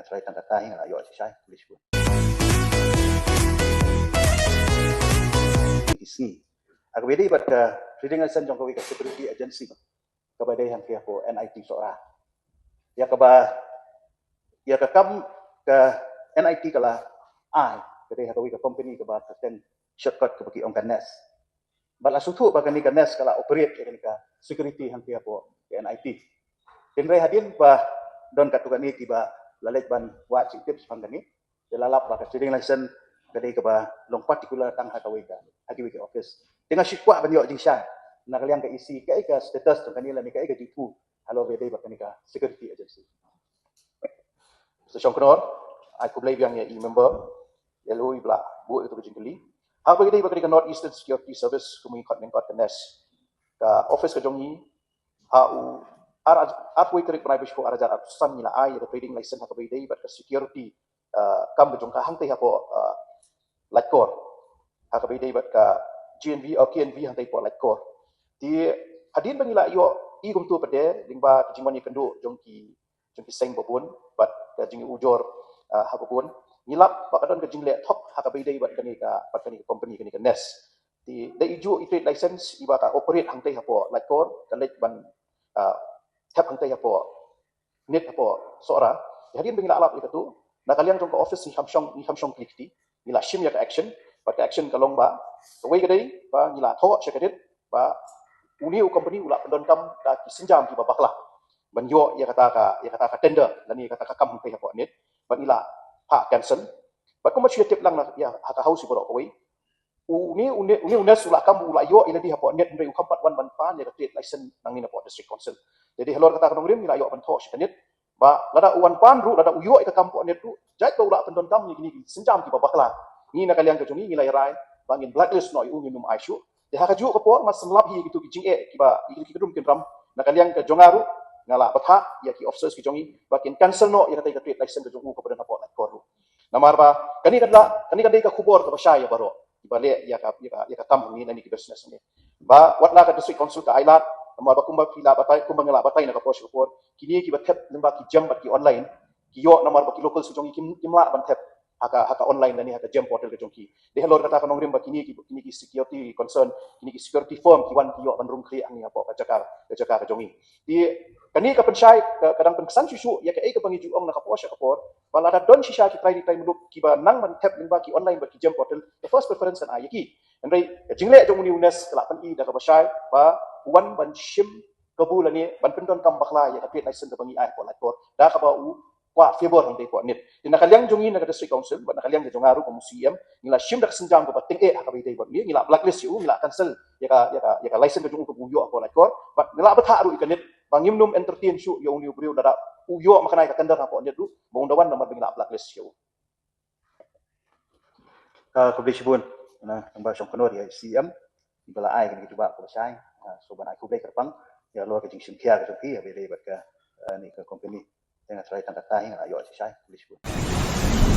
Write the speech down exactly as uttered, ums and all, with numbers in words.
Trai tang kata hi nga la ïoh shai, khublei shibun. Ki sngi. Ha kaba ïadei bad ka trading license jong kawei ka security agency kaba dei hangtei hapoh N I T Sohra. Ïa kaba, ïa ka kam ka N I T ka la ai, ka dei ha kawei ka company kaba kyrteng shortcut kaba ki ong ka NES. Bad la sngewthuh ba kane ka NES ka la operate ïa kane ka security hangtei hapoh ka N I T. Hynrei hadien ba don katto katne kiba la leit ban wad jingtip shaphang kane, te la lap ba ka trading license ka dei kaba long particular tang ha kawei ka, ha kiwei ki office. Te nga shu kwah ban ïoh jingshai na ka liang ka E C, kaei ka status jong kane lane kaei ka jingthmu halor ba ïadei bad kane ka security agency. Mister Shongknor, ai khublei biang ïa i member, ïa lei ba la buh ïa ka jingkylli. Ha kaba ïadei bad ka North Eastern Security Service, kumne kot neng kot ka NES. Ka office ka jong ngi, ha u ar, arphew tarik bnai ba shiphew ar hajar arphew san ngi la ai ïa ka trading license ha kaba ïadei bad ka security, uh, kam ba jong ka hangtei hapoh, uh, Laitkor. Ha kaba ïadei bad ka G N V, uh, K N V hangtei hapoh Laitkor. Te hadien ba ngi la ïoh i kumto pat de lyngba ka jingwan ïakynduh jong ki jong ki seng babun bad ka jingujor, ah, ha babun. Ngi lap ba ka don ka jingleh thok ha kaba ïadei bad kane ka, bad kane ka company, kane ka NES. Te da i juh i trade license iba ka operate hangtei hapoh Laitkor, ka leit ban, ah, thep hangtei hapoh NIT hapoh Sohra. Te hadien ba ngi la lap ïa kato, na ka liang jong ka office ngi kham shong, ngi kham shong kli kti. Ngi la shim ïa ka action, bad ka action ka long ba kawei ka dei ba ngi la thoh sha ka NIT ba une u company u la pyndonkam da ki sienjam kiba bakla ban ïoh ïa kata ka, ïa kata ka tender lane ïa kata ka kam hangtei hapoh NIT, bad ngi la phah cancel. Bad kumba shu ïatip lang na, ïa, ha ka house baroh kawei, une, une, une u NES u la kam u la ïoh ïa lade hapoh NIT, hynrei u kham pat wan ban pan ïa ka trade license nangne napoh District Council. Te dei halor kata ka nongrim ngi la ïoh ban thoh sha ka NIT ba lada u wan pan ruh, lada u ïoh ïa ka kam hapoh NIT ruh, jait ba u la pyndonkam ïa kine ki sienjam kiba bakla, ngi na ka liang ka jong ngi ngi la rai ba ngin blacklist noh ïa u, ngin ym ai shuh. Te ha kajuh ka por, mar shen lap hi ïa kito ki jingeh kiba, ïa kito ki kynrum kynram, na ka liang ka jong nga ruh nga la bthah ïa ki officers ki jong ngi ba kin cancel noh ïa katei ka trade license ka jong u kaba don hapoh Laitkor ruh. Namar ba kane ka dei, kane ka dei ka khubor kaba shai ïa baroh kiba leh ïa ka, ïa ka, ïa ka kam hangne lane ki business hangne. Ba wat la ka District Council ka ai lad, namar ba kumba phi la batai, kumba nga la batai na ka por sha ka por, kine kiba thep lyngba ki gem bad ki online ki ïoh namar ba ki local ki jong ngi kim, kim lah ban thep ha ka, ha ka online lane ha ka gem portal ka jong ki. Dei halor kata ka nongrim ba kine ki, kine ki security concern, kine ki security firm ki wan ki ïoh ban rung khlieh hangne hapoh ka jaka, ka jaka ka jong ngi. Te kane ka pynshai, ka, ka dang pynksan shuh shuh ïa kaei kaba ngi ju ong na ka por sha ka por, ba lada don shisha ki trai ri trai muluk kiba nang ban thep lyngba ki online bad ki gem portal, the first preference kan ai ïa ki. Hynrei ka jingleh jong une u NES ka la pyni da kaba shai ba u wan ban shim kabu lane ban pyndonkam bakla ïa ka trade license kaba ngi ai hapoh Laitkor da kaba u kwah favour hangtei hapoh NIT. Te na ka liang jong ngi na ka District Council bad na ka liang ka jong nga ruh kum u C E M, ngi la shim da ka sienjam kaba tyngeh ha kaba ïadei bad ngi, ngi la blacklist ïa u, ngi la cancel ïa ka, ïa ka, ïa ka license ka jong u kaba u ïoh hapoh Laitkor, bad ngi la bthah ruh ïa ka NIT ba ngim nym entertain shuh ïa une u briew lada u ïoh makna ïa ka tender hapoh NIT ruh, ba un da wan namar ba ngi la blacklist ïa u. Ah, khublei shibun na Bah Shongknor ïa i C E M ba la ai kane ka jubab kaba shai. Ah, so ban ai khublei kyrpang ïa halor ka jingshim khia ka jong phi ha kaba ïadei bad ka, ah, ne ka company. Te nga trai tang kata hi nga la ïoh shai. Khublei shibun.